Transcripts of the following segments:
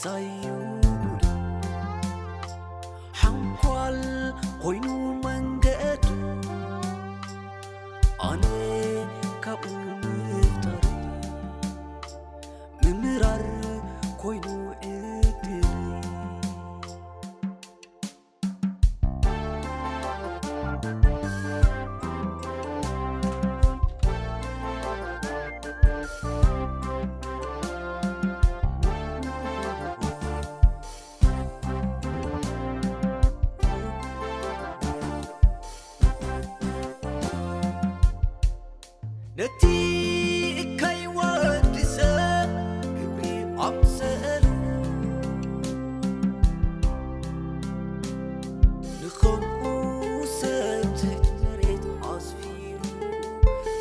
ሳዩ ሓንኳል ኮይኑ መንገዱ ኣነ ካብኡ ምፍጣር ምምራር ኮይኑ ዕድል ነቲ እካይ ወዲ ሰብ ክብሪ ኣምሰሉ ንኸምኡ ሰብ ትሕቲ መሬት ኣስፊሩ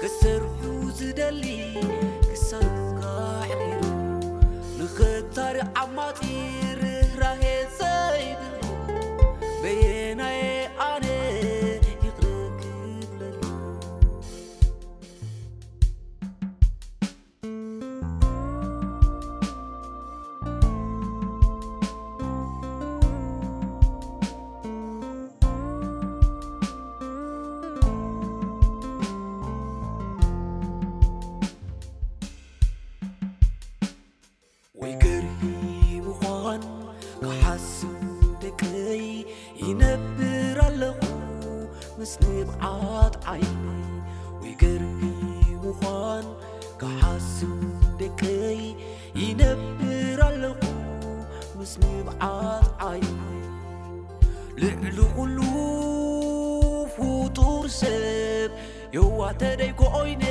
ክሰርሑ ዝደሊ ክሳብ ካሕሪሩ ንኽታሪ ዓማጺ ርህራሄ ዘይብሉ በየናየ ኣነ ይቕረ ክብለሉ ወይ ገርሂ ምዃን ክሓስብ ደቀይ ይነብር ኣለኹ ምስ ንብዓት ዓይነይ ወይ ገርሂ ምዃን ክሓስብ ደቀይ ይነብር ኣለኹ ምስ ንብዓት ዓይነይ ልዕሊ ኩሉ ፍጡር ሰብ የዋተደይ ኮይነ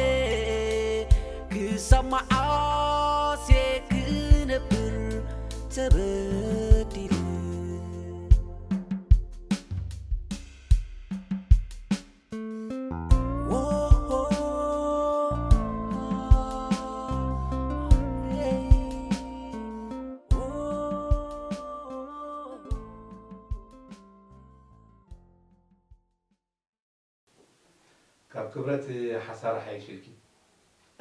ክሳብ መዓስ ክነብር ተበዲለ ካብ ክብረት ሓሳር ሓይሽልኪ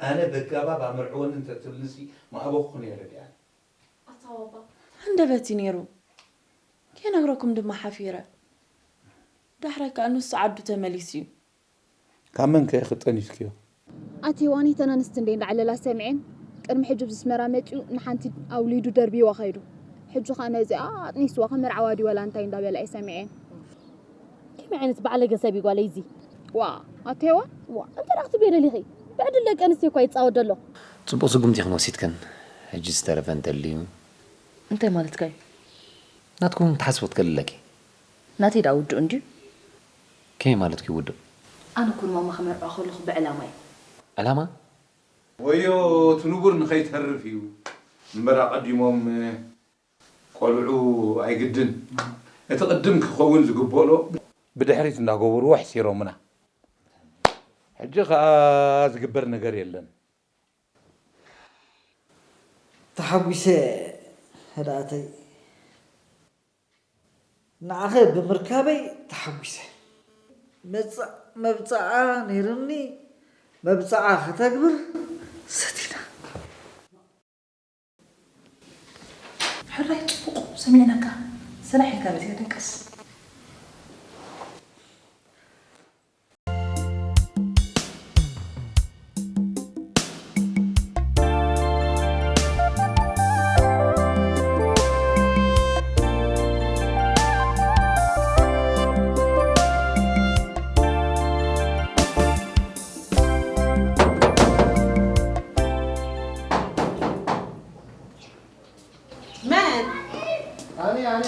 ኣነ በጋባብ ኣምርዕወኒ እንተትብልንሲ ምኣበኹ ነይረ ድኣነ ኣታ ባባ ሃንደበት እዩ ነይሩ ከይነግረኩም ድማ ሓፊረ ዳሕራይ ከኣ ንሱ ዓዱ ተመሊሱ እዩ ካብ መን ከ ክጠኒስክዮ? ኣቲ ዋኒ ተናንስቲ እንዴ እንዳዕለላ ሰሚዐን ቅድሚ ሕጂ ብዝስመራ መጺኡ ንሓንቲ ኣውሊዱ ደርቢዋ ከይዱ ሕጂ ከኣ ነዚኣ ኣጥኒስዋ ከመርዓዋ ድዩ ወላ እንታይ እንዳበላ እየ ሰሚዐን ከመይ ዓይነት ባዕለገ ሰብ እዩ ጓለይ እዚ? ዋ ኣቲ ሄዋን ዋ እንታይ ደኣ ክትብልዮ ደሊኺ? ብዕድል ደቂ ኣንስትዮ እኳ ይጻወት ዘሎ። ጽቡቕ ስጉምቲ ኢኽን ወሲድክን። ሕጂ ዝተረፈ እንተልዩ። እንታይ ማለትካ እዩ? ናትኩም ትሓስቦ ትከልለኪ። ናተይ ደኣ ውዱእ እንድዩ። ከመይ ማለትኪ ውዱእ? ኣነ እኮ ንማማ ከመርዖ ከለኹ ብዕላማ እየ። ዕላማ? ወዮ እቲ ንቡር ንኸይተርፍ እዩ እምበር ኣቐዲሞም ቆልዑ ኣይግድን እቲ ቅድም ክኸውን ዝግበኦ ብድሕሪት እንዳገበርዎ ኣሕሲሮምና ሕጂ ኸኣ ዝግበር ነገር የለን። ተሓጒሰ ህድኣተይ ንዓኸ ብምርካበይ ተሓጒሰ። መብጽዓ ነይሩኒ መብጽዓ ከተግብር ሰቲና። ሕራይ ጽቡቕ ሰሚዕናካ ሰላሕ ኢልካ መጺኻ ደንቀስ። መን? ኣነ ኣነ።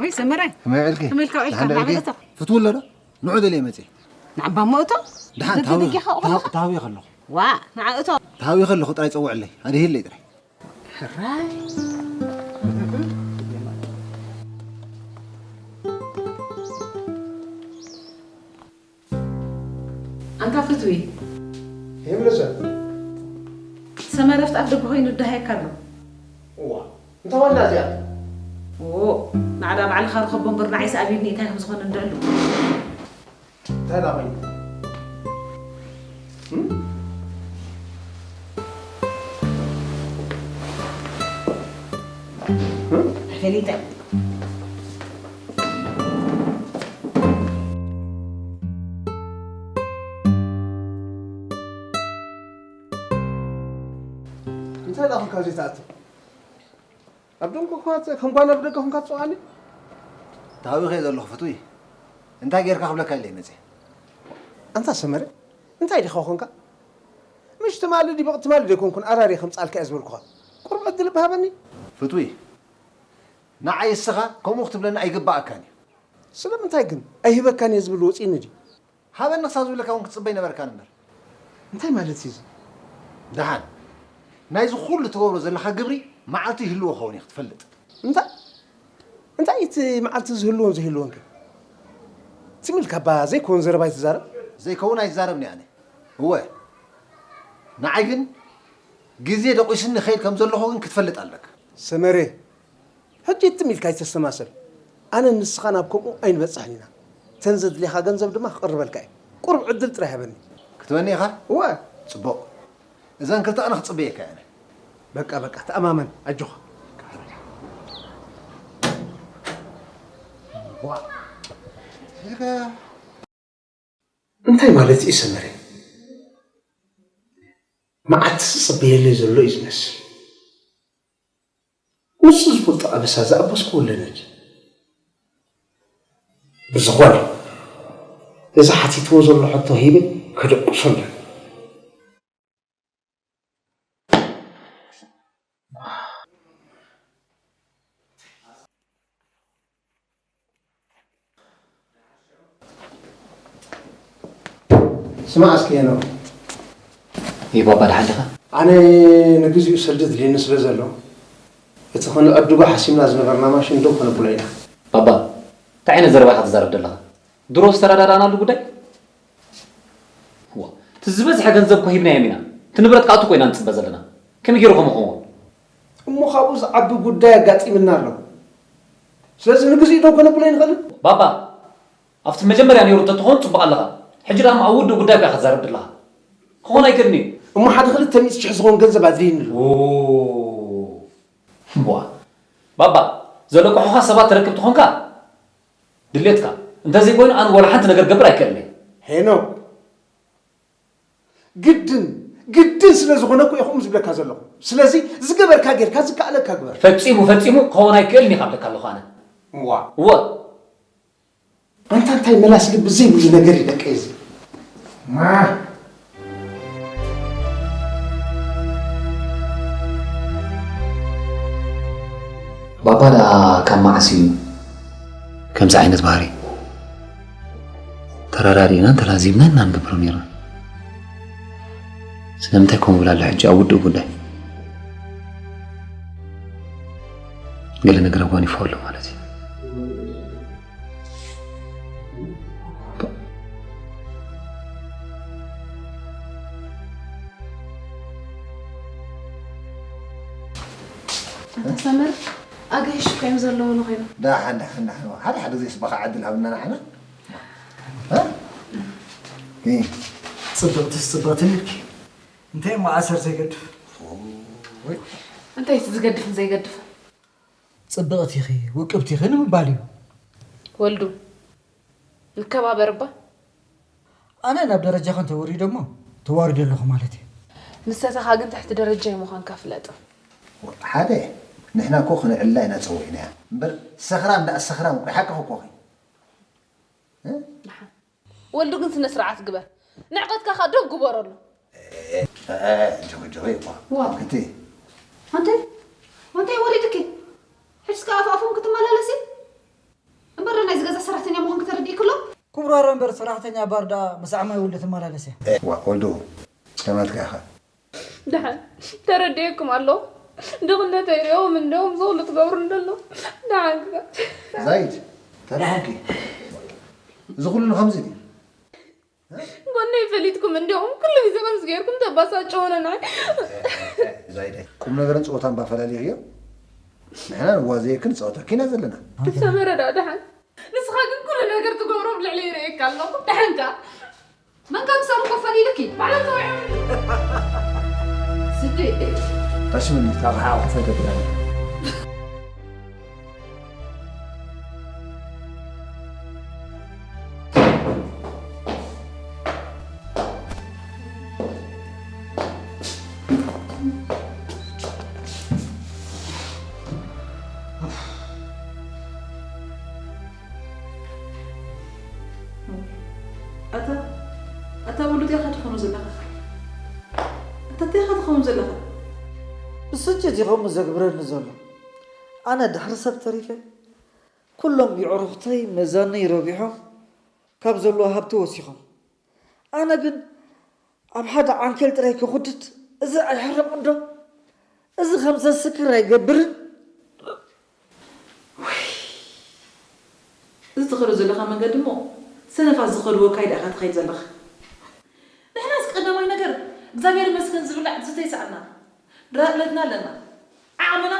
ወይ ሰመረ። ከመይ ውዒልኪ? ከመይ ኢልካ ውዒልካ? ደሓን ዶ ውዒልኪ? ናበለቶ? ፍትው ኣሎ ዶ? ንዑ ደልየ መፅየ። ንዓባ እሞ እቶ? ደሓን ተሃዊ- ተሃዊ- ተሃዊ ከለኹ። ዋ፣ ንዓ እቶ። ተሃዊ ከለኹ ጥራይ ፀውዕለይ። ኣድሂለይ ጥራይ። ሕራይ። ኣንታ ፍትዊ። ይምልሰ። ሰመረ ኣብቲ ኣፍ ደገ ኮይኑ ይደሃየካ ኣሎ። እዋ፣ እንታይ ዋና እዚኣ? ኦ፣ ናዕዳ ባዕልኻ ርኸቦ እምበር ንዓይስ ኣብዩኒ እንታይ ከም ዝኾነ እንድዕሉ። እንታይ ዳ ኮይኑ? እም? ፈሊጠ። እንታይ ደኣ ኮንካ ዘይትኣቱ? ኣብ ደንጎ ኮንካ፣ ከም ጓና ኣብ ደገ ኮንካ ትጽውዓኒ? ታዊኸ ዘለኹ ፍቱይ። እንታይ ጌርካ ክብለካ ኢለ መጽየ። ኣንታ ሰመረ፣ እንታይ ዲኻ ኮንካ? ምሽ ትማሊ ዲበቕ ትማሊ ደይኮንኩን ኣራሪ ከምጻልካ እየ ዝበልኩኻ። ቁርብ ዕድል እባ ሃበኒ። ፍቱይ፣ ንዓይ እስኻ ከምኡ ክትብለኒ ኣይግባኣካን እዩ። ስለምንታይ ግን? ኣይህበካን እየ ዝብል ወጺእኒ ድዩ? ሃበኒ ክሳብ ዝብለካ እውን ክትጽበይ ነበርካን እምበር። እንታይ ማለት እዩ እዚ? ደሓን፣ ናይዚ ኩሉ ትገብሮ ዘለኻ ግብሪ መዓልቲ ይህልዎ ኸውን እዩ ክትፈልጥ። እንታይ? እንታይ እቲ መዓልቲ ዝህልዎን ዘይህልዎን ከ? ትም ኢልካ እባ ዘይከውን ዘረባ ኣይትዛረብ። ዘይከውን ኣይዛረብን እየ ኣነ። እወ፣ ንዓይ ግን ግዜ ደቂሱኒ ይኸይድ ከም ዘለኹ ግን ክትፈልጥ ኣለካ። ሰመረ፣ ሕጂ ትም ኢልካ ኣይተስተማሰል። ኣነን ንስኻን ኣብ ከምኡ ኣይንበጽሕን ኢና። እተን ዘድልያኻ ገንዘብ ድማ ክቕርበልካ እየ። ቁሩብ ዕድል ጥራይ ሃበኒ። ክትበኒ ኢኻ? እወ። ጽቡቕ። እዘን ክልተ ኣነ ክጽበየካ እየ ኣነ። በቃ፣ በቃ፣ ተኣማመን፣ ኣጆኻ። ዋ። እንታይ ማለት እዩ ሰመረ? መዓልቲ ዝጽበየለይ ዘሎ እዩ ዝመስል። ንሱ ዝፈልጦ ኣበሳ ዝኣበስኩ ወለነድ። ብዝኾነ፣ እዚ ሓቲትዎ ዘሎ ሕቶ ሂበ ከደቅሶ ኣለኒ። ስማዕ እስኪ ሄኖክ። ይህ ባባ ደሓን ዲኻ? ኣነ ንግዚኡ ሰልዲ ድልየኒ ስለ ዘሎ፣ እቲ ክንዕድጎ ሓሲብና ዝነበርና ማሽን ደው ከነብሎ ኢና። ባባ፣ እንታይ ዓይነት ዘረባ ኢኻ ትዛረብ ዘለኻ? ድሮ ዝተረዳዳእናሉ ጉዳይ? ዋ፣ እቲ ዝበዝሐ ገንዘብ እኮ ሂብናዮም ኢና። እቲ ንብረት ክኣቱ እኮ ኢና ንጽበ ዘለና። ከመይ ገይሩ ከምኡ ክኸውን? እሞ ካብኡ ዝዓቢ ጉዳይ ኣጋጢምና ኣሎ። ስለዚ ንግዚኡ ደው ከነብሎ ኣይንኽእልን? ባባ፣ ኣብቲ መጀመርያ ነይሩ እንተትኸውን ጽቡቕ ኣለኻ። ሕጂ ደኣ ኣብ ውዱእ ጉዳይ እኮ ኢኻ ትዛረብ ዘለኻ። ክኾን ኣይክእልን እዩ። እሞ ሓደ ክልተ ሚእቲ ሽሕ ዝኸውን ገንዘብ ኣድልይኒ ኣሎ። ኦ፣ እዋ፣ ባባ፣ ዘለቅሑኻ ሰባት ትረክብ ተኾንካ ድሌትካ። እንተዘይኮይኑ ኣነ ወላ ሓንቲ ነገር ክገብር ኣይክእልን እየ። ሄኖክ፣ ግድን፣ ግድን ስለ ዝኾነ እኮ እየ ከምኡ ዝብለካ ዘለኹ። ስለዚ ዝገበርካ ጌርካ ዝከኣለካ ግበር። ፈጺሙ፣ ፈጺሙ ክኸውን ኣይክእልን እየ ካብ ለካ ኣለኹ ኣነ። እዋ። እወ። ኣንታ እንታይ መላስ ልቢ ዘይብሉ ነገር እዩ ደቀይ እዚ። ማ። ባባ ደኣ ካብ መዓስ እዩ ከምዚ ዓይነት ባህሪ? ተረዳዲእናን ተላዚብናን ኢና ንገብሮ ነይርና። ስለምንታይ ከምኡ ብላ ኣሎ ሕጂ ኣብ ውድእ ጉዳይ? ገለ ነገር ኣጓኒፎ ኣሎ ማለት እዩ። ኣንታ ሰመር፣ ኣጋይሽ እኮ እዮም ዘለዉ ንኾይኑ። ደሓን፣ ደሓን፣ ደሓን። ሓደ ሓደ ግዜ ስባኻ ዕድል ሃብና ንዓና። እ? እ። ጽብቕትስ ጽብቕቲ ነርኪ። እንታይ እሞ ኣሰር ዘይገድፍ? ወይ። እንታይ እቲ ዝገድፍን ዘይገድፍን? ጽብቕቲ ኢኺ፣ ውቅብቲ ኢኺ ንምባል እዩ። ወልዱ፣ ንከባበር እባ። ኣነ ናብ ደረጃኺ እንተወሪደ እሞ ተዋሪደ ኣለኹ ማለት እዩ። ንሰተኻ ግን ትሕቲ ደረጃይ ምዃንካ ፍለጥ። ሓደ፣ ንሕና እኮ ክንዕልላ ኢና ጸዊዕናያ። እምበር ሰኽራም ደኣ ሰኽራም እኮ፣ ሓቅኺ እኮ ኢኺ። እ? ደሓን። ወልዱ ግን ስነ ስርዓት ግበር። ንዕቀትካ ከኣ ደው ግበረሉ። እ፣ እ፣ ጆ፣ ጆ፣ ዋ። ዋ። እቲ ኣንተ፣ ኣንተ ወሪድኪ። ሕጅስ ከኣ ኣፍ ኣፎም ክትመላለሲ? እምበር ናይዚ ገዛ ሰራሕተኛ ምዃንኪ ተረዲእኪ ኣሎ? ክቡር ዋረ እምበር ሰራሕተኛ ባር ደኣ ምስ ዓማይ ወልዱ ትመላለስ እያ። እ፣ ዋ፣ ወልዱ፣ ከመልካ ኢኻ? ደሓን ተረዲኤኩም ኣለኹ። ድኽነተይ ሪኦም እንዲኦም ዝኹሉ ትገብሩ እንደሎ። ደሓን ግበር። ዛይድ፣ ተዳሓንኪ? እዚ ኩሉ ንኸምዚ ድዩ? ጎነይ ፈሊጥኩም እንዲኹም ኩሉ ግዜ ከምዚ ጌርኩም ተባሳጭዎና ንዓይ። ዛይድ፣ ቁም ነገርን ጸወታን ባፈላሊኽዮ? ንሕና ንዋዘየክን ንጻወተኪ ኢና ዘለና። ሰመረ ደኣ ደሓን። ንስኻ ግን ኩሉ ነገር ትገብሮ ብልዕሊ ይርእየካ ኣለኹ። ደሓንካ። መን ከም ዝሰርቆ ፈሊልኪ? ባዕሎም ተወዒዖም። ስዲ። ታሽምኒ፣ ካብ ሓቑፈ ገቢራ። ኣታ ኣታ ወሉድ ኢኻ ትኾኑ ዘለኻ ኣታ እንታይ ኢኻ ትኾኑ ዘለኻ? ብስጭት እዩ ከምኡ ዘግብረኒ ዘሎ። ኣነ ድሕሪ ሰብ ተሪፈ ኩሎም የዕሩኽተይ መዛነይ ረቢሖም ካብ ዘለዎ ሃብቲ ወሲኾም። ኣነ ግን ኣብ ሓደ ዓንኬል ጥራይ ክኹድድ፣ እዚ ኣይሕርቕን ዶ? እዚ ከም ዘስክር ኣይገብርን? እዚ ትኸዶ ዘለኻ መንገዲ እሞ ሰነፋት ዝኸድዎ ካይዳ ኢኻ ትኸይድ ዘለኻ። ንሕናስ ቀዳማይ ነገር እግዚኣብሔር ይመስገን ዝብላዕ ዝስተ ይስኣና። ድራር እምነትና ኣለና። ዓቕምና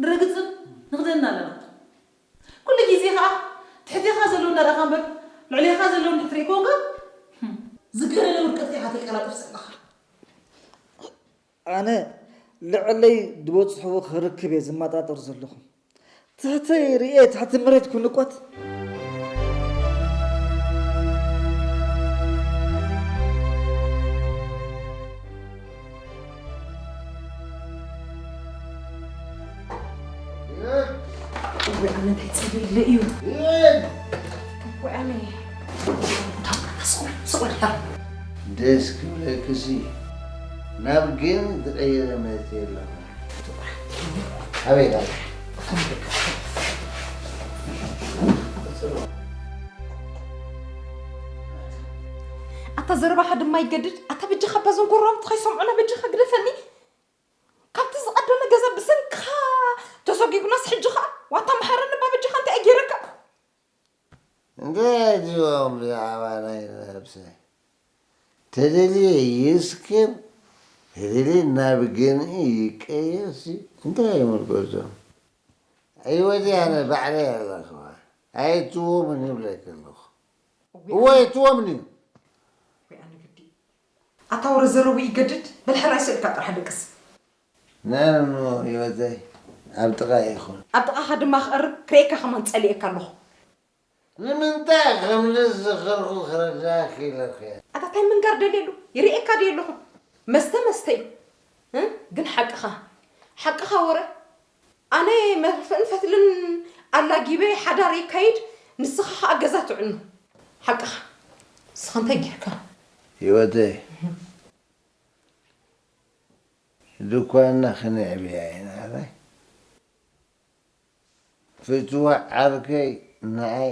ንረግጽን ንኽደንን ኣለና። ኩሉ ግዜ ከኣ ትሕቴኻ ዘለዉ እናረኣኻ እምበር ልዕሌኻ ዘለዉ እንድሕር ትርኢ ኮንካ ዝገነነ ውድቀት ኢኻ ተቀላጥፍ ዘለኻ። ኣነ ልዕለይ ዝበጽሕዎ ክርክብ እየ ዝመጣጠር ዘለኹ። ትሕተይ ርእየ ትሕቲ መሬት ክንቆት። ወይ ኣነ እንታይ ጸቢለ እዩ? ወይ ኣነ ደስ ክብለክሲ ናብ ግን ዝቐየረ መጽእ ኣለኹ። ኣበይ ዳኣ? ኣታ ዘረባኻ ድማ ይገድድ። ኣታ በጃኻ ባዞን ጎረባብቲ ከይሰምዑና በጃኻ ግደፈኒ። ካብቲ ዝቐደመ ገዛ ብሰንክኻ ተሰጒጉናስ ሕጂ ኸኣ ዋታ መሓረኒ እባ በጃኻ እንታይ እየ ገይረካ? እንታይ ኣድልዎም ብዛዕባ ናይ ነብሰይ? ተደልየ ይስክር፣ ተደልየ ናብ ግንኢ ይቀየርሲ እንታይ ይምልከቶም? ኣይወዲ ኣነ ባዕለይ ኣለኹዋ ኣይእትዎምን ይብለኪ ኣለኹ። እወ ኣይእትዎምን እዩ። ኣታ ወረ ዘረቡ ይገድድ በል ሕራይ ስእልካ ጥራሕ ደቅስ። ንዕሞ ህይወተይ ኣብ ጥቓ ይኹን። ኣብ ጥቓኻ ድማ ክቐርብ ክርእየካ ከማን ጸሊኤካ ኣለኹ። ንምንታይ ከም ዝዝኽርኩ ክረዳእኪ ኢለኩ እየ። ኣታ ታይ ምንጋር ደልየሉ ይርእየካ ድየ ኣለኹ መስተ መስተ እዩ እ ግን ሓቅኻ ሓቅኻ ወረ ኣነ መፍእን ፈትልን ኣላጊበ ሓዳር የካይድ ንስኻ ኸኣ ገዛ ትዕኑ ሓቅኻ ንስኻ እንታይ ጌርካ ህይወተይ ድኳና ክነዕብያ ኢና ኣበይ ፍትዋ ዓርከይ ንዓይ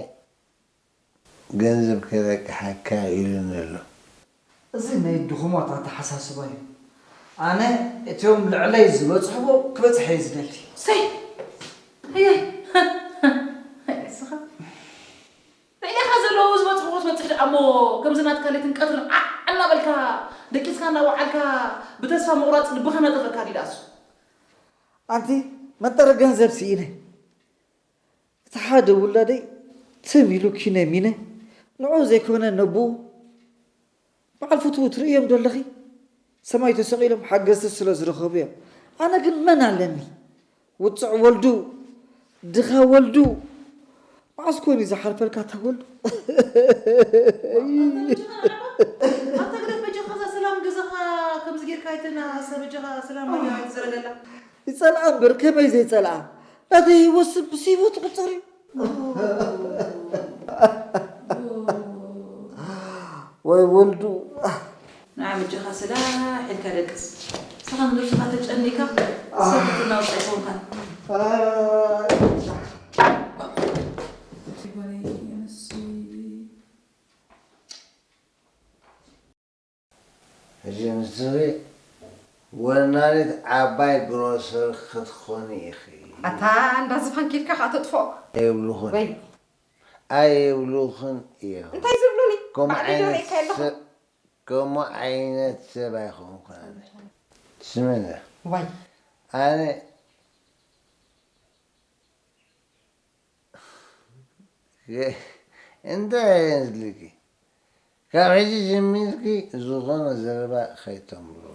ገንዘብ ከረቅሓካ ኢሉኒ ኣሎ። እዚ ናይ ድኹማት ኣተሓሳስባ እዩ። ኣነ እቲኦም ልዕለይ ዝበፅሕዎ ክበፅሕ እየ ዝደሊ። ሰይ ኣያይ ኣይ እስኻ ልዕሌኻ ዘለዉ ዝበፅሕዎ ትበፅሕ ደኣ እሞ ከምዚ ናትካ ሌትን ቀትርን ዓዕ እናበልካ ደቂስካ እናወዓልካ ብተስፋ ምቑራፅ ልብኻ እናጠፈእካ ድዩ ደኣሱ? ኣንቲ መንጠረ ገንዘብ ስኢነ እቲ ሓደ ውላደይ ትም ኢሉ ኪነ ሚነ ንዑ ዘይኮነ ነብኡ በዓል ፍትዉ ትርእዮም ዶ ኣለኺ? ሰማይ ተሰቒሎም ሓገዝቲ ስለ ዝረኸቡ እዮም። ኣነ ግን መን ኣለኒ? ውጽዕ ወልዱ፣ ድኻ ወልዱ፣ መዓስ ኮን እዩ ዝሓልፈልካ እታ ወልዱ? ኣታ ግደፍ በጃኻ እዛ ሰላም ገዛኻ ከምዚ ጌርካ ኣይተናእሳ በጃኻ ሰላም በጃኻ ኣይትዘረገላ። ይጸልኣ እምበር ከመይ ዘይጸልኣ ናተይ ህይወት ስብስ ህይወት ትቕጽር እዩ ወይ ወልዱ ንዓ ምጃኻ ስላሕ ኢልካ ደቅስ ንስኻ ንነብስኻ ተጨኒካ ሰብ ክትናውፅ ኣይኮንካን ሕጂ ንስኺ ወናኒት ዓባይ ግሮሰሪ ክትኾኒ ኢኺ። ኣታ እንዳ ዝፋን ኬድካ ከኣ ተጥፍኦ። ኣይብሉኽን። ወይ ኣይብሉኽን እዮም። እንታይ ዝብሉኒ? ከምኡ ባዕለይ ዶ ዓይነት ርእየካ ኣለኹ? ሰብ ከምኡ ዓይነት ሰብ ኣይኮንኩን ኣነ። ስምዕኒ። ዋይ ኣነ እንታይ የዝልኪ? ካብ ሕጂ ጀሚርኪ ዝኾነ ዘረባ ከይተንብሮ።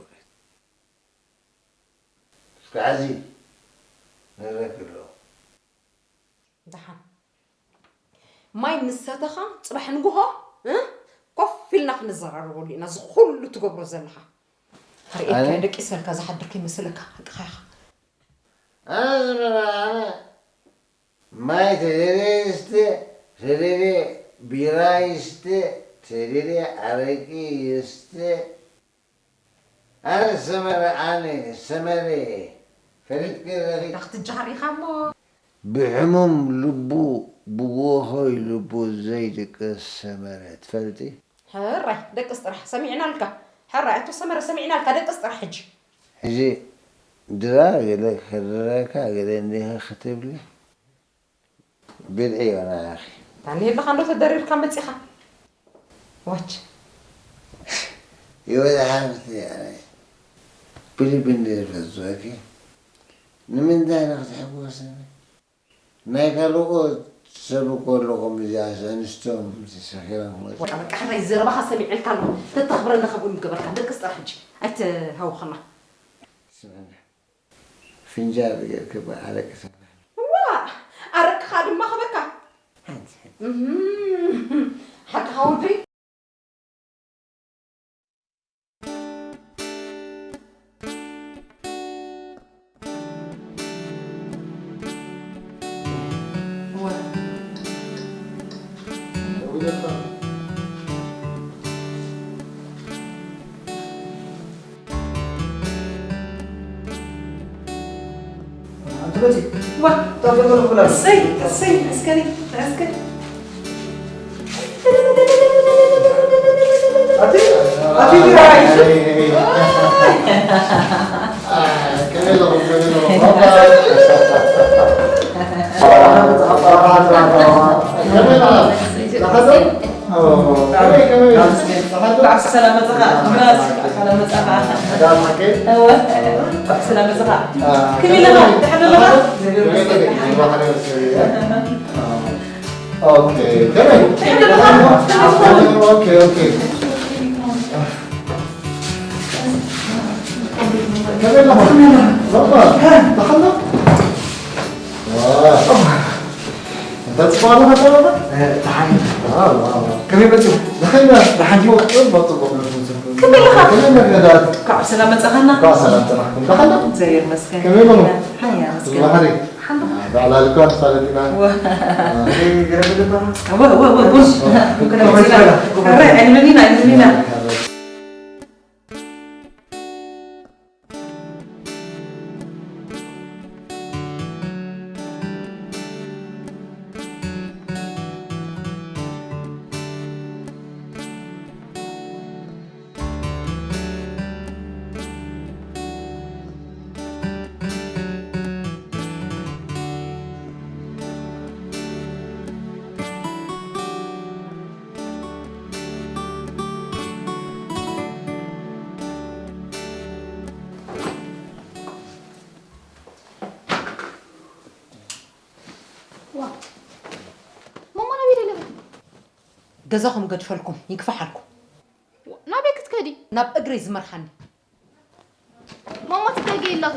እስኪ ሕዚ ነግረኪ ኣለኹ። ደሓን ማይ ምስ ሰተኻ ጽባሕ ንግሆ እ ኮፍ ኢልና ክንዘራረበሉ ኢና እዚ ኩሉ ትገብሮ ዘለኻ። ርእየካ ኣነ? ደቂሰልካ ዝሓድር ከይመስለካ ሓቅኻ ኢኻ። ኣነ ዝብለካ ኣነ ማይ ተደልየ ይስተ፣ ተደልየ ቢራ ይስተ፣ ተደልየ ኣረቂ ይስተ። ኣነ ሰመረ፣ ኣነ ሰመረ። ፈሊጥኪ ኣለኺ? ዳኽትጀሃር ኢኻ እሞ። ብሕሙም ልቡ፣ ብጎሆይ ልቡ ዘይድቅስ ሰመረ ትፈልጢ? ሕራይ፣ ደቅስ ጥራሕ፣ ሰሚዕናልካ። ሕራይ፣ ኣቶ ሰመረ፣ ሰሚዕናልካ፣ ደቅስ ጥራሕ ሕጂ። ሕጂ ድራር ገለ ክድረካ ገለ እኒሀ ክትብሊ? ብድዒ ዮና ኣኺ። ታኒ ኣለኻ እንዶ ተደሪርካ መጺኻ። ዋች። ይወዳ ሓብቲ ኣነ ብልቢ እንድየ ዝፈትወኪ። ንምንታይ ኢኺ ክትሕጎስኒ? ናይ ካልኦት ሰብ እኮ ኣለኹም፣ እዚኣስ ኣንስቶም ሰኺሮም ክመጹ። በቃ፣ በቃ፣ ሕራይ ዘረባኻ ሰሚዐልካ ኣለኹ። ተተኽብረኒ ከምኡ ምገበርካ። ደቅስ ጥራሕ ሕጂ። ኣይትሃውኸና። ስምዕና። ፍንጃል ጌርኪ ብኣረቂ ሰኽረኒ። ዋእ! ኣረቅኻ ድማ ክበካ። ሓንቲ፣ ሓንቲ። እህም፣ ሓቅኻ ወደይ። ኣንቲ በቲ ዋ፣ እታ ገበሎ ኩላ። እሰይ፣ እሰይ፣ እስከ፣ እስከ። ኣቲ፣ ኣቲ ግራይ። ኣይ፣ ኣይ፣ ኣይ። ኣይ፣ ከመይ ኣለኹም፣ ከመይ ኣለኹም? ከመይ ኣለኹም? ከመይ፣ ከመይ? እንኳዕ ብሰላም መጻኻ። እንኳዕ ብሰላም መጻኻ። እወ፣ እንኳዕ ብሰላም መጻኻ። ከመይ ኣለኻ? ደሓን ኣለኻ? ኦኬ፣ ከመይ? ደሓን ኣለኻ? ኦኬ፣ ኦኬ። ከመይ ኣለኻ? ባባ፣ ደሓን ዶ? ዋው። እንታይ ጽቡቕ ኣለኻ፣ ባባ? እ፣ ደሓን። ዋው፣ ዋው፣ ዋው። ከመይ መጺኡ? ደሓን ዶ? ደሓን ድዩ? ጽቡቕ፣ ጽቡቕ። ከመይ ኣለኻ? ከመይ ነጋዳት? እንኳዕ ብሰላም መጻኻና። እንኳዕ ሰላም ጸናሕኩም። ደሓን ዶ? እግዚኣብሔር ይመስገን። ከመይ በሉ? ሓያ ይመስገን። ባሕሪ። ሓንዱ። ባዕላ ልኳ ንፋለጥ ኢና። ወ-፣ እ፣ ገረብ ልባ። ወ-፣ ወ-፣ ወ-፣ ወ-፣ ወ-፣ ወ-፣ ረ-፣ ዕልምኒና፣ ዕልምኒና። ዋ፣ ማማ ናበይ ደለኺ? ገዛኹም ገድፈልኩም፣ ይግፋሓልኩም። ናበይ ክትከዲ? ናብ እግረይ ዝመርሓኒ። ማማ ትጋገዪ ኣለኺ።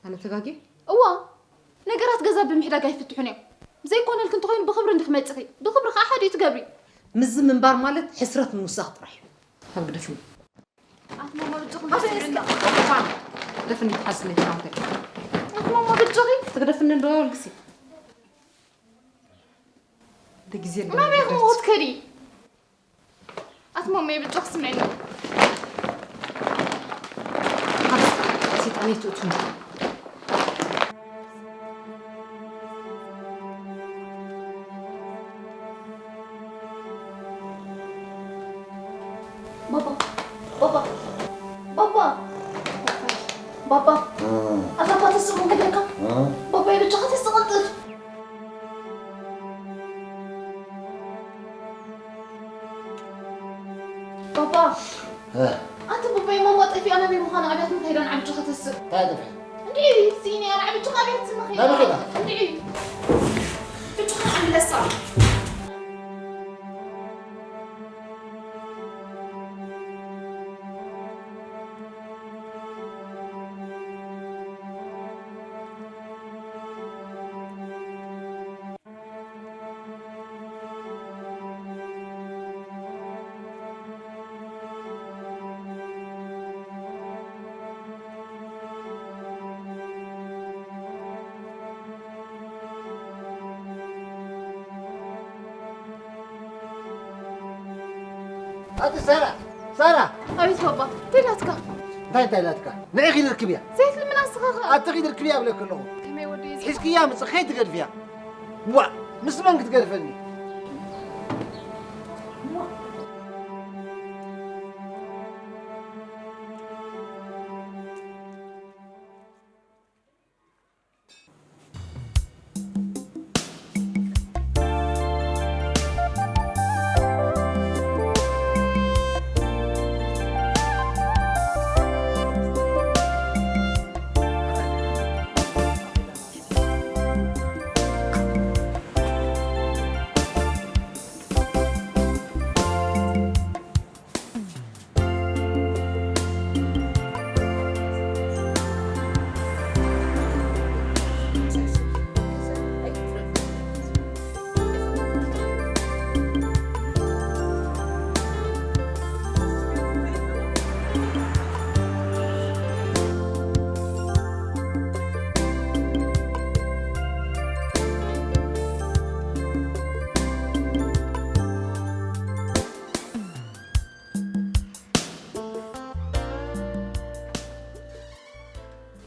ኣነ ተጋግየ? እዋ፣ ነገራት ገዛ ብምሕዳግ ኣይፍትሑን እዮም። ዘይኮነልኪ እንተኾይኑ ብኽብሪ እንዲኺ መፂኺ፣ ብኽብሪ ከዓ ሓዲኡ ትገብሪ። ምስዚ ምንባር ማለት ሕስረት ምውሳኽ ጥራሕ እዩ። ካብ ግደፍኒ። ኣቲ ማማ ብጆኺ ኣቲ ደፍኒ። ደፍኒ ትሓስኒ ትሓንተ። ኣቲ ማማ ብጆኺ። ትግደፍኒ እንዶ ልግሲ። ብግዜ ናበይ ክመውት ከዲ? ኣቲ ማማ ብጆኺ ስምዒኒ። ካብ ሰይጣን ይትእቱኒ። ባባ፣ ባባ፣ ባባ፣ ባባ፣ ኣታ እኳ ተስእ ምን ክብለካ? ባባ፣ ብቻኻ ተስእ ቀልጥፍ። ባባ፣ እ። ኣንተ ባባ፣ ማማ ጠፊኣ ናበይ ምዃና ኣብያት ምኸይዳን ዓብድኻ ተስእ። እንታይ ጠፊኣ? እንድዒ፣ ስኢነ እያ፣ ንዓቢ ጭቃ ቤት ዝመኸይድ። ናበይ ኸይዳ? እንድዒ። ብጭቃ ኣምለሳ። ኣቲ ሳራ፣ ሳራ! ኣቤት ባባ፣ እንታይ ናትካ? እንታይ እንታይ ናትካ? ንዒ ኺድ ርክብያ። ዘይትልምና ንስኻ ኸ? ኣቲ ኺድ ርክብያ እብለኪ ኣለኹ። ከመይ ወደይ እዚ? ሒዝክያ ምጽእ ኸይትገድፍያ። ዋእ፣ ምስ መን ክትገድፈኒ?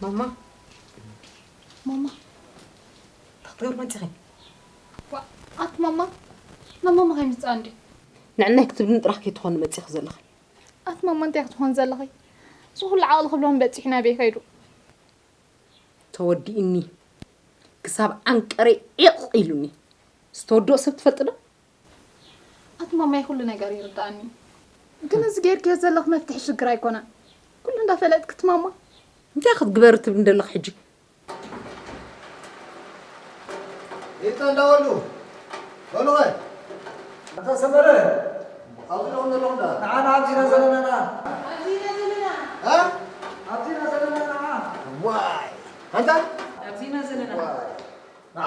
ማማ፣ ማማ፣ እንታይ ክትገብሪ መፂኺ? ዋእ፣ ኣቲ ማማ፣ ናብ ማማ ከይምፅኣ እንዲ። ንዕናይ ክትብልኒ ጥራሕ ከይትኾኒ መፂኺ ዘለኺ። ኣቲ ማማ፣ እንታይ ክትኾን ዘለኺ? እዚ ኩሉ ዓቕሊ ክብሎም በፂሑ ናበይ ከይዱ? ተወዲኡኒ። ክሳብ ዓንቀረይ ዒቕ ኢሉኒ። ዝተወድኦ ሰብ ትፈልጢ ዶ? ኣቲ ማማይ ኩሉ ነገር ይርድኣኒ። ግን እዚ ጌርክዮ ዘለኽ መፍትሒ ሽግር ኣይኮነን። ኩሉ እንዳፈለጥኪ ትማማ። እንታይ ክትግበሪ ትብሊ እንደለኽ ሕጂ? ይጠላወሉ በሉኸ ኣታ ሰመረ ኣብዚ ሎም ዘለኹም ዳ ንዓና ኣብዚ ኢና ዘለና ንዓ እ ኣብዚ ኢና ዘለና ንዓ ዋይ ኣንታ ኣብዚ ኢና ዘለና ዋይ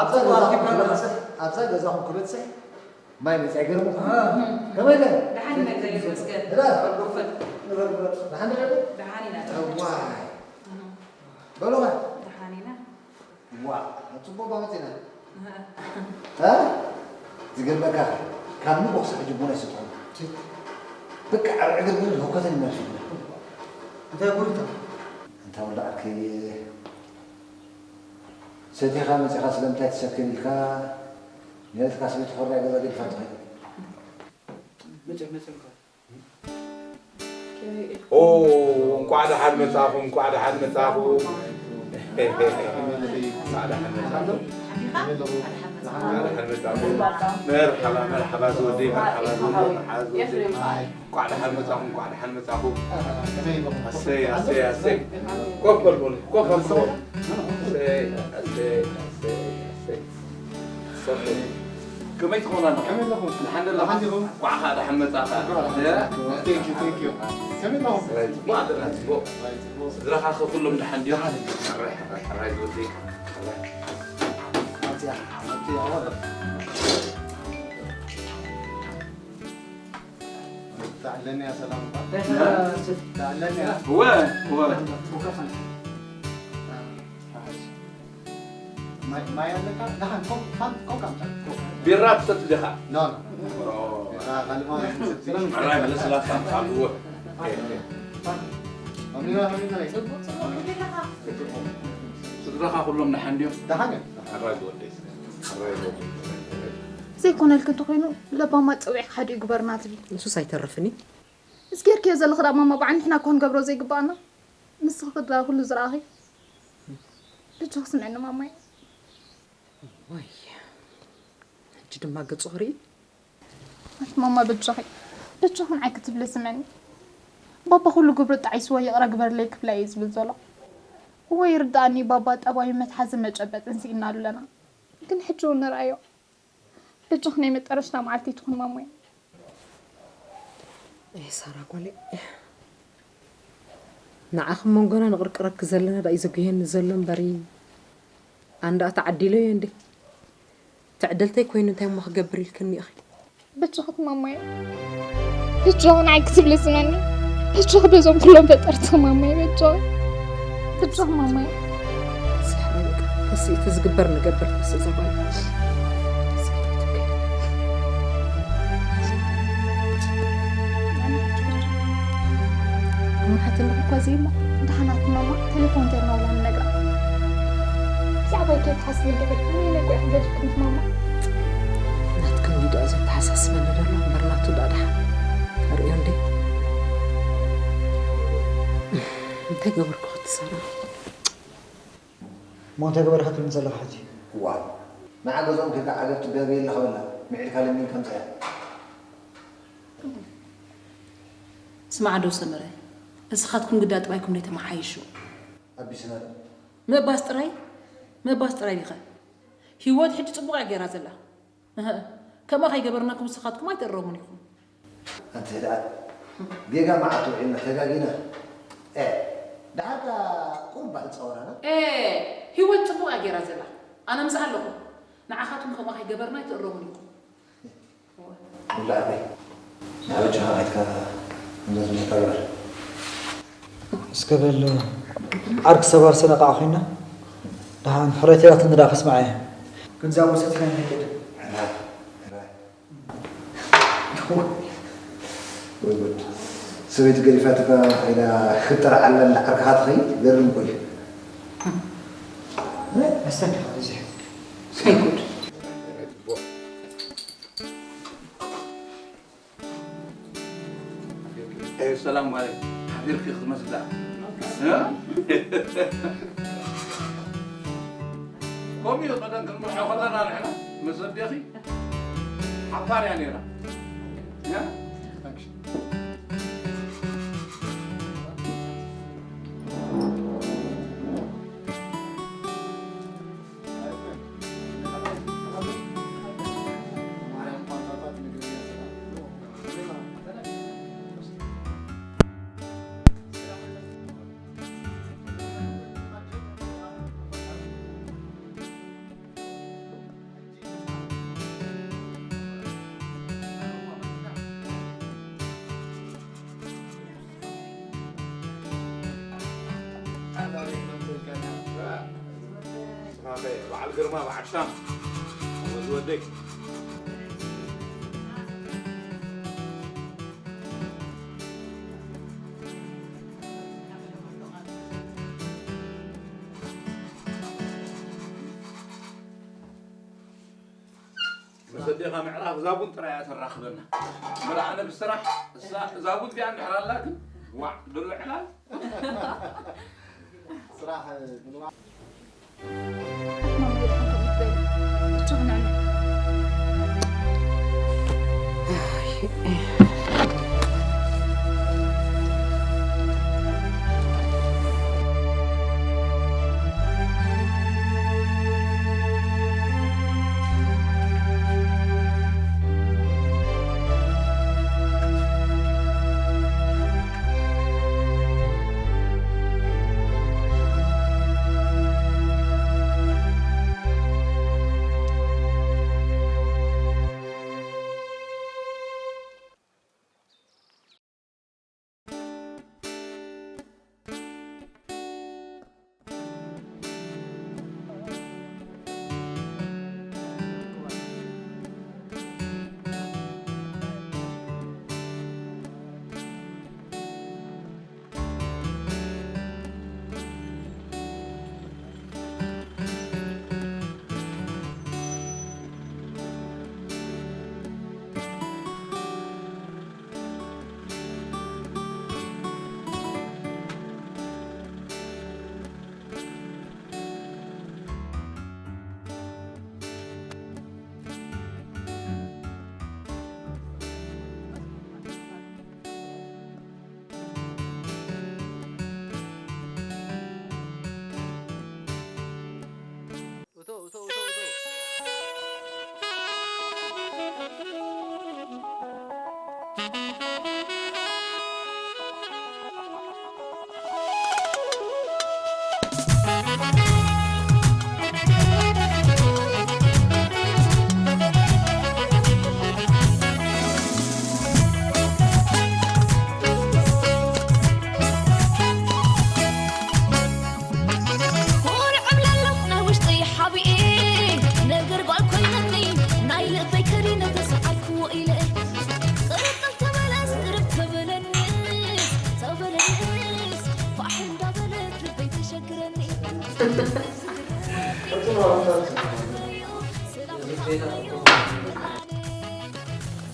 ኣብዛ ገዛኹም ክበጽሕ ኣብዛ ገዛኹም ክበጽሕ ማይ መጽ ኣይገርምኹም ከመይ ኢለ ደሓን ኢና እግዚኣብሔር ይመስገን እላ ንበር ንበር ንበር ደሓን ዶ ደሓን ኢና ዋይ በሉኻ ደሓን ኢና ዋ ጽቡቕ ባ መጺና እ ዝገርመካ ካብ ንጎ ክሳዕ ሕጂ ቡና ይሰትኹም በቃ ኣብ ዕግርግርን ህውከትን ይመልሱና እንታይ ጉድ እታ እንታይ ወላዕክ ሰቲኻ መጺኻ ስለምንታይ ትሰክር ኢልካ ንእልትካ ስለ ትኾርያ ገዛ ዲልካ ትኸይድ ኦ እንኳዕ ደሓን መጻኹም እንኳዕ ደሓን መጻኹም እንኳዕ ደሓን መጻኹም እንኳዕ ደሓን መጻኹም መርሓባ መርሓባ ዝወደይ መርሓባ ዝወደይ መርሓባ ዝወደይ እንኳዕ ደሓን መጻኹም እንኳዕ ደሓን መጻኹም ኣሰይ ኣሰይ ኣሰይ ኮፍ በልኩን ኮፍ ኣስቦ ኣሰይ ኣሰይ ኣሰይ ኣሰይ ኣሰይ ከመይ ትኾኑ ኣለኹም? ከመይ ኣለኹም? ደሓን ዶ ኣለኹም? ደሓን ዲኹም? እንኳዕ ኸዓ ደሓን መጻእኻ። እንኳዕ ደሓን መጻእኩም። Thank you, thank you። ከመይ ኣለኹም? ጽቡቕ ኣለና፣ ጽቡቕ። ጽቡቕ። ስድራኻ ኸ ኩሎም ደሓን ድዮም? ደሓን እዮም። ሕራይ፣ ሕራይ፣ ሕራይ ዝወደይ። ሕራይ። መጽያ፣ መጽያ፣ ወላ። ተዕለኒ እያ ሰላም እኳ። ተዕለኒ እያ። እወ፣ እወ። ማይ ኣለካ? ደሓን ኮም ፋን ኮም ካምታ። ቢራ ትሰቲ ዲኻ? ኖ ኖ። ቢራ ካልማ ሰቲ። ማራ ለስላሳ ኣምጣልዎ። ስድራኻ ኩሎም ደሓን ድዮም? ደሓን እዮም። ኣራይ ዝወደይ። ኣራይ ዝወደይ። ዘይኮነልኪ እንተኾይኑ ለባማ ፀዊዕካ ሓዲኡ ግበርና ትብል። ንሱስ ኣይተርፍን እዩ። ምስ ጌርክዮ ዘለኺ ደኣ ማማ ብዓይንሕና እኮ ክንገብሮ ዘይግብኣና። ንስኺ ዳ ኩሉ ዝረኣኺ። ልጆ ስምዕኒ ማማይ። ዋይ ሕጂ ድማ ገጹ ክርኢ። ኣቲ ማማ በጃኺ በጃኺ ንዓይ ክትብሊ ስምዕኒ። ባባ ኩሉ ግብሩ ጣዒስዎ ይቕረ ግበርለይ ክብላ እየ ዝብል ዘሎ። እወ ይርድኣኒ ባባ ጠባዩ መትሓዚ መጨበጥን ስኢንናሉ ኣለና። ግን ሕጂ እውን ንርኣዮ። በጃኺ ናይ መጠረሽታ መዓልቲ ትኹን ማሞይ። ኣይ ሳራ ጓለይ ንዓኺ መንጎና ንቕርቅረኪ ዘለና ዳኣ እዩ ዘጉህየኒ ዘሎ እምበሪ ኣንዳ ተዓዲለዮ እንዴ ትዕድልተይ ኮይኑ እንታይ እሞ ክገብር ኢልክኒ ኢኺ በጃኺ ማሞይ በጃኺ ንዓይ ክትብሊ ስመኒ በጃኺ በዞም ኩሎም ፈጠርቲ ማሞይ በጃኺ በጃኺ ማሞይ ተስእቲ ዝግበር ንገብር ተስእ ዘባል ትልኽ እኮ ዘይማ፣ ደሓናት ማማ፣ ቴሌፎን ጌርና ውላ ንነግራ። ብዛዕባይ ከይትሓስቢ እንድሕር፣ እኔ ነይ እኮ እየ ክገድፍክን ማማ። ናትክን ቪድዮ ዘተሓሳስበኒ ዘሎ እምበር ናቱ ዳ ደሓን። ርእዮ እንዴ? እንታይ ገበርኩ ክትሰራ? እሞ እንታይ ገበርካ ትብልኒ ዘለኻ ሕጂ? ዋ፣ ንዓ ገዝኦም ኬድካ ዓገብ ትጋገ የለ ክበላ፣ ምዒድካ ለሚንካ ምጽኣያ። ስማዕ ዶ ሰመረ፣ እስኻትኩም ግዳ ጥባይኩም ደይ ተመሓይሹ። ኣቢስና ዶ? ምእባስ ጥራይ፣ ምእባስ ጥራይ ዲኸ? ህይወት ሕጂ ጽቡቕ እያ ገይራ ዘላ። እህ፣ ከምኣ ከይገበርናኩም ንስኻትኩም ኣይትእረሙን ኢኹም። ኣንቲ ህድኣት፣ ጌጋ መዓት ውዒልና ተጋጊና። ኤ፣ ደሓር ከኣ ቁሩብ ባህል ጸወራና። ኤ፣ ህይወት ጽቡቕ እያ ገይራ ዘላ። ኣነ ምስኣ ኣለኹ። ንዓኻትኩም ከምኣ ከይገበርና ኣይትእረሙን ኢኹም። ውላዕ ኣበይ? ናብ በጃኻ ከይድካ ነዚ ምሕታ ግበር። እስከ በል ዓርኪ ሰባር ሰነቓ ኮይና። ደሓን ሕረይ ተያትን ንዳ ከስምዓ እየ። ግን እዛ ወሰት ናይ መሄድ። ሕራይ፣ ሕራይ። ወይ ጉድ። ሰበይቲ ገዲፋትካ ኢላ ክትጠርዓላ ዓርክኻ ትኸይድ? ገርም እኮ እዩ። መስተንክር እዚ። ወይ ጉድ። ኤ፣ ሰላም ማለት ሓቢርኪ ክትመስላ። እ? ከምኡ እዩ ቀደም ክንመርሖ ከለና ንሕና ምስ ኣዴኺ ሓፋር እያ ነይራ። እ? በዓል ግርማ በዓል ሻም ወዲ ወደይ። ምስ ኣዴኻ ምዕራፍ እዛ ቡን ጥራይ እያ ተራኽበና። እምበር ኣነ ብስራሕ እሳ እዛ ቡን እዚኣ እንድሕር ኣላ ግን ዋዕ ድሎ ዕላል። ስራሕ ምንዋዕ። ማማ፣ ይድሓን ከምኡ ትበሊ። ብቻ ንዕና።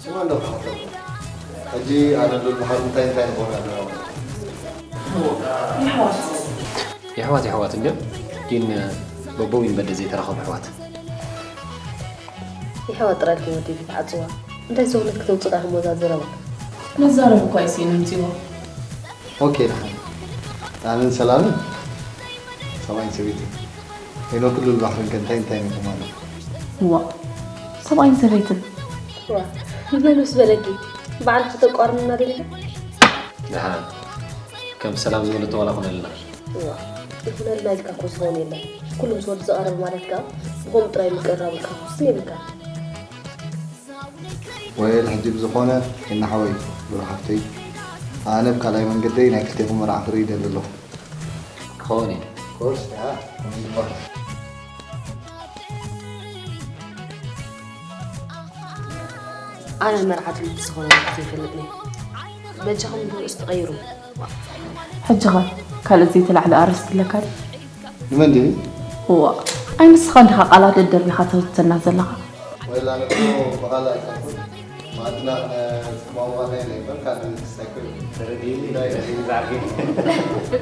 ስማ እንዶ ብሓተት። ሕጂ ኣነ ሉል ባሕሪ እንታይ እንታይ ንኾን ኣለና ማለት እዩ? የሕዋት የሕዋት እንድዮም ግን በቦዊን በደ ዘይተራኸቡ ኣሕዋት። የሕዋት ጥራይ ኢልኩም ወዲቡ ትዓጽዋ። እንታይ ሰውነት ክተውጽእ ዳኣ ህሞዛ ዘረባ። መዛረብ እኳ ኣይስኢንን ጽዋ። ኦኬ ደሓን። ኣነን ሰላምን ሰብኣይን ሰበይትን። ሄኖክን ሉል ባሕርን ከ እንታይ እንታይ ኢኹም ማለት? እዋ ሰብኣይን ሰበይትን። ዋ መን ምስ በለኪ? ባዕልኺ ተቋርንና ደሊኺ? ደሓን ከም ሰላም ዝበለቶ ዋላ ኮነልና። እዋ ይኹነልና ኢልካ እኮ ዝኸውን የለን። ኩሉ ምስ ወዲ ዝቐረበ ማለት ከኣ ብኸምኡ ጥራይ ምቅርራብ ኢልካ ክውስን የብልካን። ወይል ሕጂ ብዝኾነ እናሓወይ ብሩኽ ሓፍተይ ኣነ ብካልኣይ መንገደይ ናይ ክልቴኹም መርዓ ክርኢ ይደሊ ኣለኹ። ክኸውን እዩ። ኮርስ ደኣ ከምኡ ይግባእ። ኣነ መርዓ ትምህርቲ ዝኾነ ዘይፈልጥ ነይ። በጃኹም ርእስ ትቐይሩ። ሕጂ ኸ ካልእ ዘይተላዕለ ኣርእስቲ ኣለካ ድዩ? ንመን ድዩ? እዋ ኣይ ንስኻ እንዲኻ ቃላት ደደርቢኻ ተህተና ዘለኻ። ወላ ንሱ ብኻልእ ኣይኮንኩን ማዕድና ክነማውቃና ኢለ እምበር ካልእ ክስታይ ኮይኑ ተረዲኒ ዳይ ዛዕቢ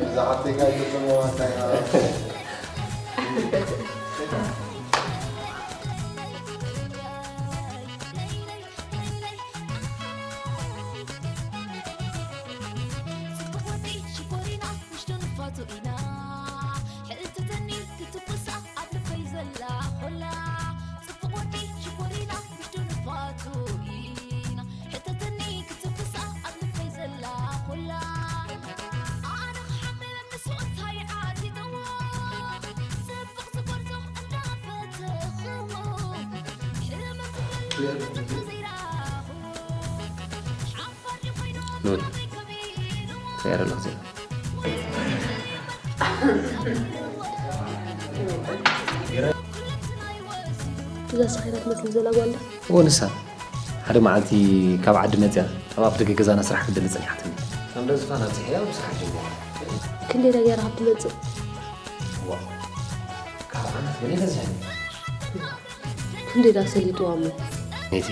እዛ ሓፍተይ ካይ ተሰማዋ እንታይ ሉል እንታይ ኣለኹ ዜና እዛ ሰኺራ ትመስል ዘላ ጓል እዎ ንሳ ሓደ መዓልቲ ካብ ዓዲ መፅያ ኣብ ኣፍ ደገ ገዛና ስራሕ ክትደሊ ፀኒሓትኒ። ከም ደዝፋ ናብ ፅሕያ ኣብ ስራሕ ጀሚራ። ክንደይ ዳ ገይራ ካብ ትመፅእ ዋ ካብ ዓመት በላይ በዚሕኒ። ክንደይ ዳ ሰሊጥዋ እሞ ነይቲ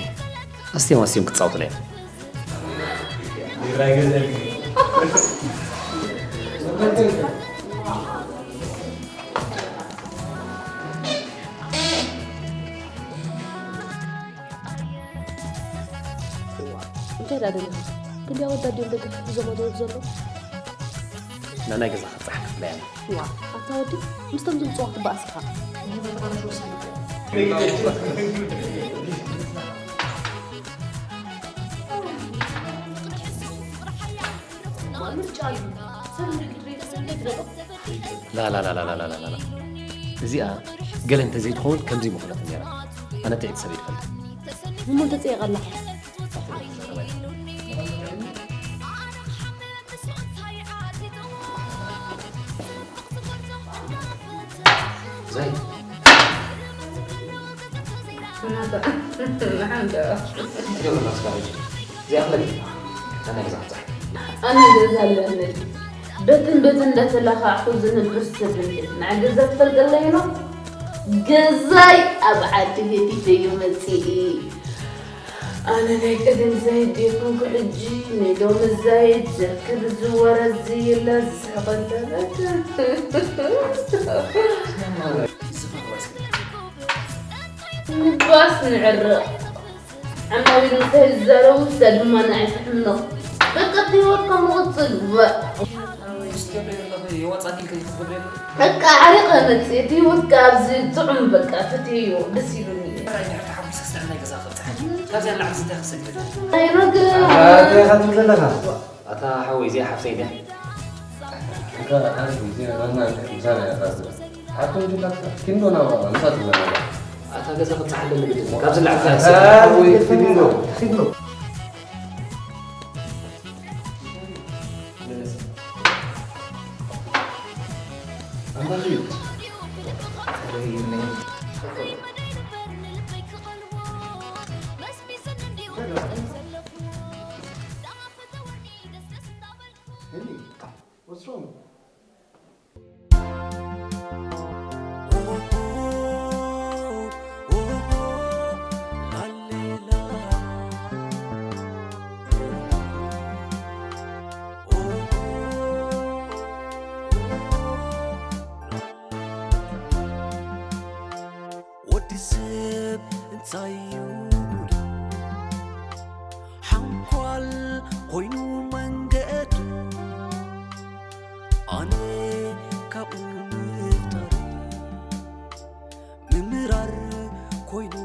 ኣስትዮም ኣስትዮም ክትፃወቱላ እዮም። እንታይ ዳ ደሊኻ ክንደይ ኣወዳት ድዮም ደገ ክትሕዞም ኣዘወት ዘሎ ናናይ ገዛ ክፀሓፍ ክፍለያ ዋ ኣታ ወዲ ምስቶም ዝምፅዋ ክትበኣስ ኢኻ ላላላላላላላ እዚኣ ገለ እንተዘይትኸውን ከምዚ ምኾነት ነራ ኣነ ጥዕቲ ሰብ ይፈልጥ እሞ እንተፀይቐ ኣለኻ ዘይ ትገብር ናስካ ሕጂ እዚኣ ክለግ ኣነ ግዛ ክፀሕ ኣነ ገዛ ኣለኒ በትን በትን እንዳተላኻዕኩ ዝነብር ሰብ እንደ ናይ ገዛ ትፈልጠለይ ነው ገዛይ ኣብ ዓዲ ገዲፈዮ መፅኢ ኣነ ናይ ቀደም ዛይድ ዘይኮንኩ ሕጂ ናይ ሎሚ ዛይድ ዘርክብ ዝወረ ዝይለ ዝስሕቐ ተረተ ንባስ ንዕረቕ ዓማዊል ምሳይ ዝዛረቡ እሳ ድማ ንዓይ ትሕምቕ በቃ እቲ ህይወትካ ምቕፅል በቃ ዓሪቐ መፅእ እቲ ህይወትካ ኣብዚ ጥዑም በቃ ፍትሕዮ ደስ ኢሉኒ ኣይረግእ ኣታ ሓወይ እዚኣ ሓፍተይ ድያ እዛ ሓንቲ ግዜ ናና ምሳና ያራዘ ሓቶም ጅላትካ ኪንዶ ናባ ምሳ ትብለና ኣታ ገዛ ክብፅሓለኒ ግድን ካብዚ ላዕሊ ሓወይ ኪንዶ ኪንዶ Henry, what's wrong? ሰብ እንታይ እዩ ጉድ? ሓንኳል ኮይኑ መንገድ ኣነ ካብኡ ምፍጣር ምምራር ኮይኑ